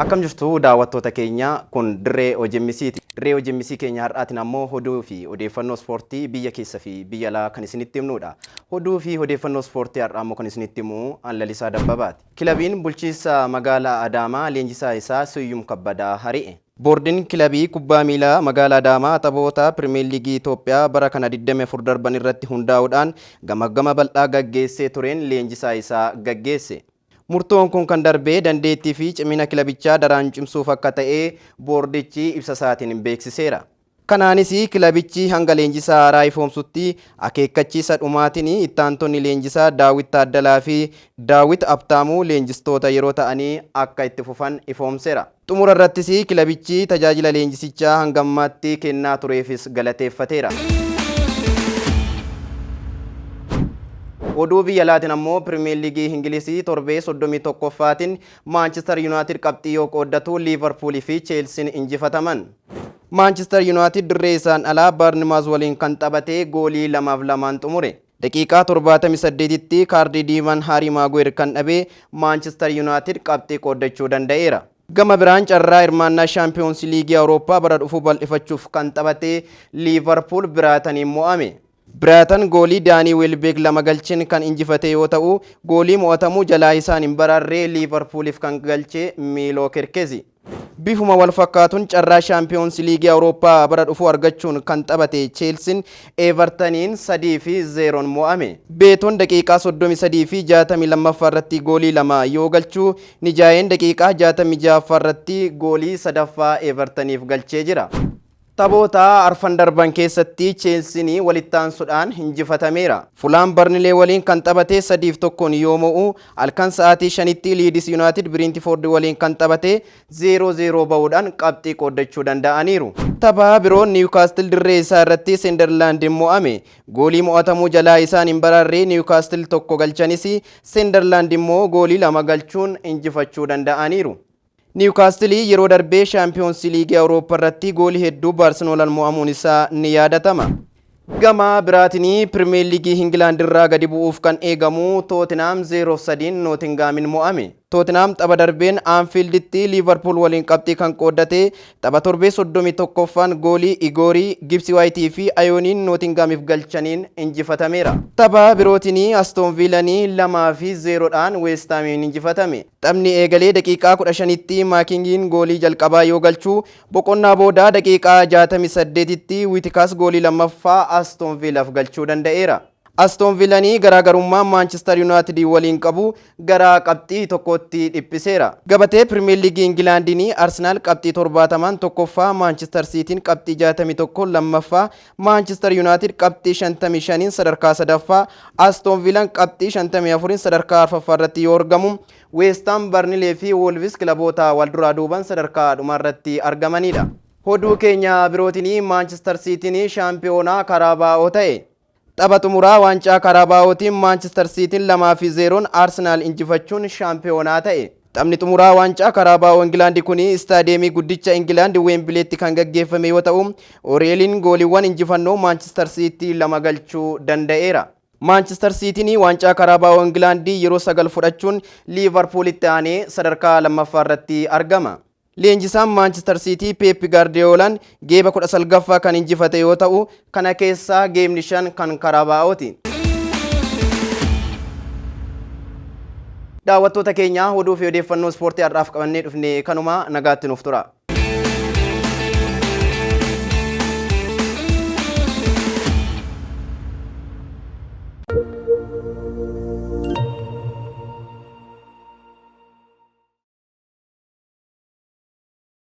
Akkam jirtu daawwattoota keenya kun dirree OGMCti. Dirree OGMC keenya har'aatiin ammoo oduu fi odeeffannoo ispoortii biyya keessa fi biyya alaa kan isinitti himnudha. Oduu fi odeeffannoo ispoortii har'aa ammoo kan isinitti himu an Lalisaa Dabbabaati. Kilabiin bulchiinsa magaalaa Adaamaa leenjisaa isaa Siyyum Kabbadaa hari'e. Boordiin kilabii kubbaa miilaa magaalaa Adaamaa taphoota Pirimeer Liigii Itoophiyaa bara kana 24 darban irratti hundaa'uudhaan gamaggama bal'aa gaggeessee tureen leenjisaa isaa gaggeesse. Murtoon kun kan darbee dandeettii fi cimina kilabichaa daraan cimsuuf akka ta'e boordichi ibsa isaatiin beeksiseera. Kanaanis kilabichi hanga leenjisaa haaraa ifoomsutti akeekkachiisa dhumaatiin ittaantonni leenjisaa Daawit Taaddalaa fi Daawit Abtaamuu leenjistoota yeroo ta'anii akka itti fufan ifoomseera. Xumura irrattis kilabichi tajaajila leenjisichaa hanga ammaatti kennaa tureefis galateeffateera. Oduu biyya alaatiin ammoo Pirimeer Liigii Ingilizii torbee 31ffaatiin Maanchister Yuunaayitid qabxii yoo qooddatu Liivarpuulii fi Cheelsiin injifataman. Maanchister Yuunaayitid dirree isaan alaa Baarnimaaz waliin kan taphate goolii 2-2 xumure. Daqiiqaa 78tti kaardii diimaan Haarii Maaguweer kan dhabe Maanchister Yuunaayitid qabxii qooddachuu danda'eera. Gama biraan carraa hirmaannaa Shaampiyoons Liigii Awurooppaa bara dhufu bal'ifachuuf kan taphate Liivarpuul Biraataniin mo'ame. Biraatan goolii Daanii Weelbeek 2 galcheen kan injifate yoo ta'u, goolii mo'atamuu jalaa isaan hin baraarree Liivarpuuliif kan galche Miiloo Kerkezi. Bifuma wal fakkaatuun carraa Shaampiyoons Liigii Awurooppaa bara dhufu argachuun kan taphate Cheelsiin Evertaniin 3-0 mo'ame. Beetoon daqiiqaa 33 fi 62ffaa irratti goolii 2 yoo galchu, Nijaayeen daqiiqaa 66ffaa irratti goolii sadaffaa Evertaniif galchee jira. Taphoota arfan darban keessatti Cheelsiin walitti aansuudhaan injifatameera. Fulaan Barnilee waliin kan taphate 3-1 yoo mo'u, halkan sa'aatii 5tti Liidis Yuunaayitid Biriintifoord waliin kan taphate 0-0 ba'uudhaan qabxii qooddachuu danda'aniiru. Tapha biroon Niwukaastil dirree isaa irratti Senderlaandiin mo'ame. Goolii mo'atamuu jalaa isaan hin baraarree Niwukaastil 1 galchanis Senderlaand immoo goolii 2 galchuun injifachuu danda'aniiru. Niwukaastil yeroo darbee Shaampiyoons Liigii Awurooppaa irratti goolii hedduu Baarseloolaan mo'amuun isaa ni yaadatama. Gama biraatiin Pirimeer Liigii Ingilaand irraa gadi bu'uuf kan eegamu Tootinhaam 0-3 Nootingaamiin mo'ame. Tootinhaam tapha darbeen Anfiilditti Liivarpuul waliin qabxii kan qooddate tapha torbee 31ffaan goolii Igoorii, Gibsi Waayitii fi Ayooniin Nootingaamiif galchaniin injifatameera. Tapha birootiin Astoon Viilanii 2-0dhaan Weestaamiin injifatame. Taphni eegalee daqiiqaa 15tti Maakingiin goolii jalqabaa yoo galchu, boqonnaa booda daqiiqaa 68tti Wiitikaas goolii lammaffaa Astoon Viilaaf galchuu danda'eera. Astoon Viilanii garaagarummaa Maanchister Yuunaayitid waliin qabu gara qabxii tokkootti dhiphiseera. Gabatee Pirimeer Liigii Ingilaandiin Arsenaal qabxii 70 tokkoffaa, Maanchister Siitiin qabxii 61 lammaffaa, Maanchister Yuunaayitid qabxii 55 sadarkaa sadaffaa, Astoon Viilaan qabxii 54 sadarkaa arfaffaa irratti yoo argamu, Weestaan Barnilee fi Woolvis kilaboota wal duraa duuban sadarkaa dhumaa irratti argamanidha. Oduu keenya birootiin Maanchister Siitiin shaampiyoonaa Karaabaa'oo ta'e. Tapha xumuraa waancaa Karaabaa'ootiin Maanchister Siitiin 2-0 Arsenaal injifachuun shaampiyoonaa ta'e. Taphni xumuraa waancaa Karaabaa'oo Ingilaandi kun istaadiyeemii guddicha Ingilaand Weembileetti kan gaggeeffame yoo ta'u, Oreeliin gooliiwwan injifannoo Maanchister Siitii 2 galchuu danda'eera. Maanchister Siitiin waancaa Karaabaa'oo Ingilaandii yeroo 9 fudhachuun Liivarpuulitti aanee sadarkaa lammaffaa irratti argama. Leenjisaan Maanchister Siitii Peep Gaardiyoolaan geeba 19ffaa kan injifate yoo ta'u, kana keessaa geebni 5 kan Karaabaa'ooti. Daawwattoota keenya oduu fi odeeffannoo ispoortii har'aaf qabannee dhufne kanuma, nagaatti nuuf tura.